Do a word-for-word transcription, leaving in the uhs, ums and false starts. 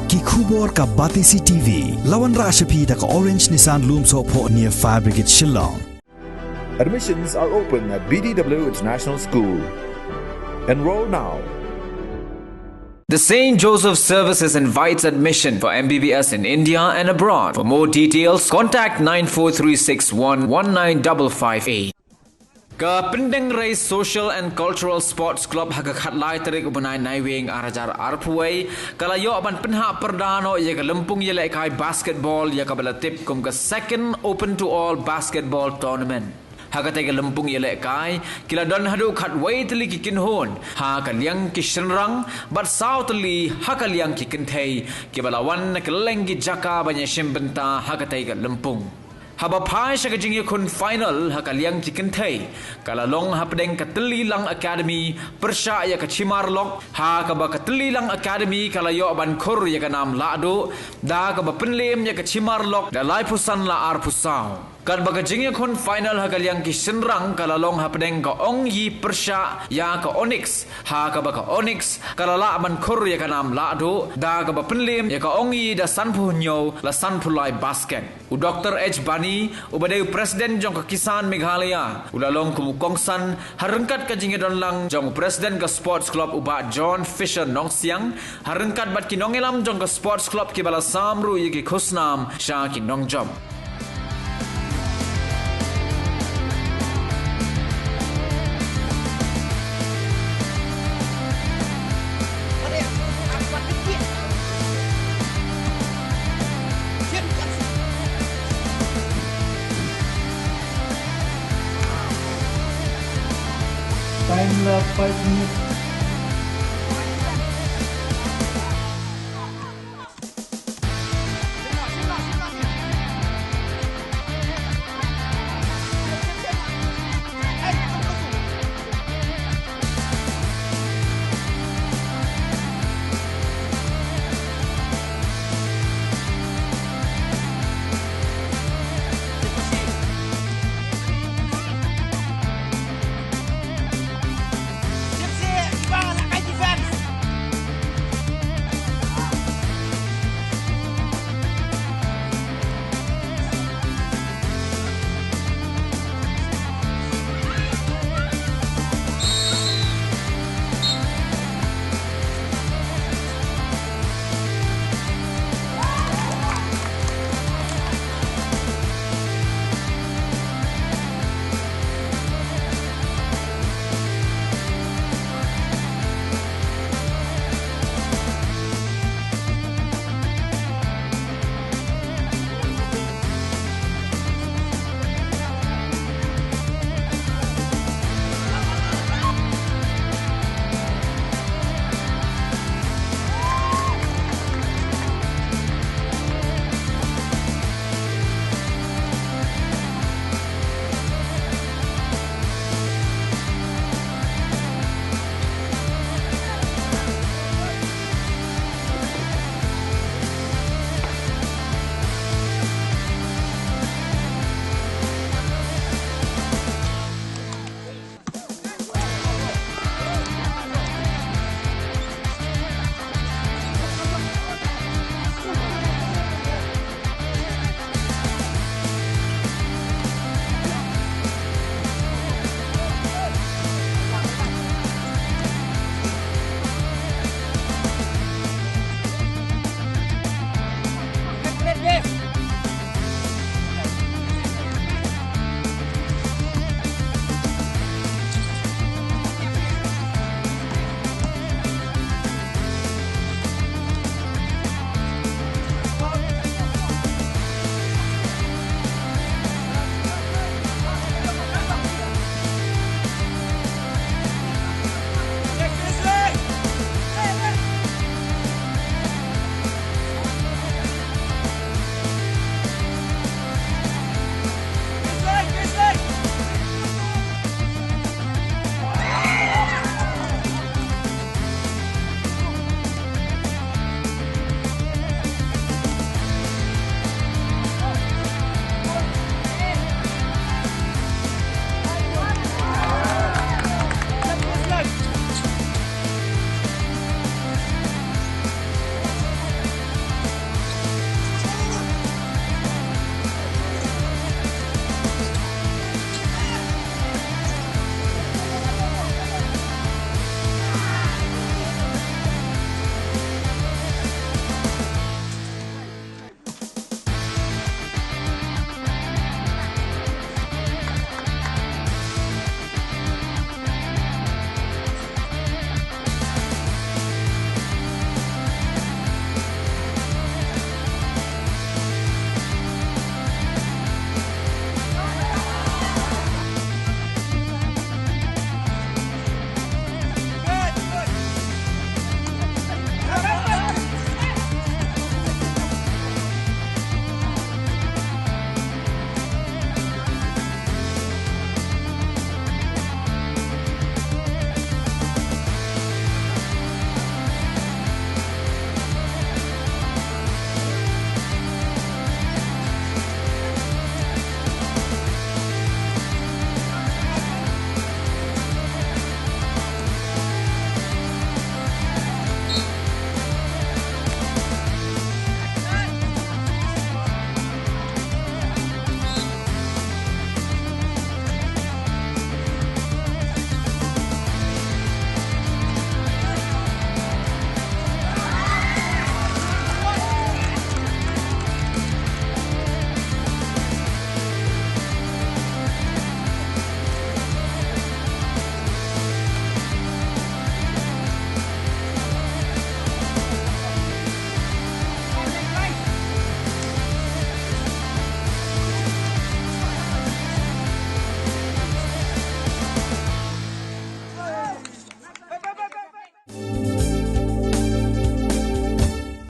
Ki khubor ka Batesi T V. La wanrah sha phi da ka Orange Nissan Lumsohphoh near Fire Brigade Shillong. Admissions are open at B D W International School. Enroll now. The Saint Joseph Services invites admission for M B B S in India and abroad. For more details, contact nine four three six one one nine double five eight. Ka Pyndengrei Social and Cultural Sports Club ha ka khatlai tarik u bnai Naiwieng ar hajar arphew wei ka la ïoh ban pynhap pyrda noh ïa ka lympung ïalehkai basketball ïa kaba la tip kum ka Second Open to All Basketball Tournament. Ha katei ka lympung ïalehkai ki la don haduh khatwei tylli ki kynhun ha ka liang ki shynrang bad saw tylli ha ka liang ki kynthei kiba la wan na kylleng ki jaka ban ïashim bynta ha katei ka lympung. Haba phai sha ka jingïakhun final ha ka liang ki kynthei ka la long hapdeng ka Tylli Lang Academy pyrshah ïa ka Chimarlok, ha kaba ka Tylli Lang Academy ka la ïoh ban khur ïa ka nam lahduh da kaba pynliem ïa ka Chimarlok da laiphew san la arphew saw. Katba ka jingïakhun final ha ka liang ki shynrang ka la long hapdeng ka Ong Yi pyrshah ïa ka Onyx, ha kaba ka Onyx ka la lah ban khur ïa ka nam lahduh da kaba pynliem ïa ka Ong Yi da sanphew hynñiew la sanphew lai basket. U Doktor H Bani, uba dei u President jong ka Kisan Meghalaya, u la long kum u kongsan ha ryngkat ka jingïadonlang jong u President ka Sports Club u Bah John Fisher Nongsiang, ha ryngkat bad ki nongïalam jong ka Sports Club kiba la sam ruh ïa ki khusnam sha ki nongjop. Time la five minutes.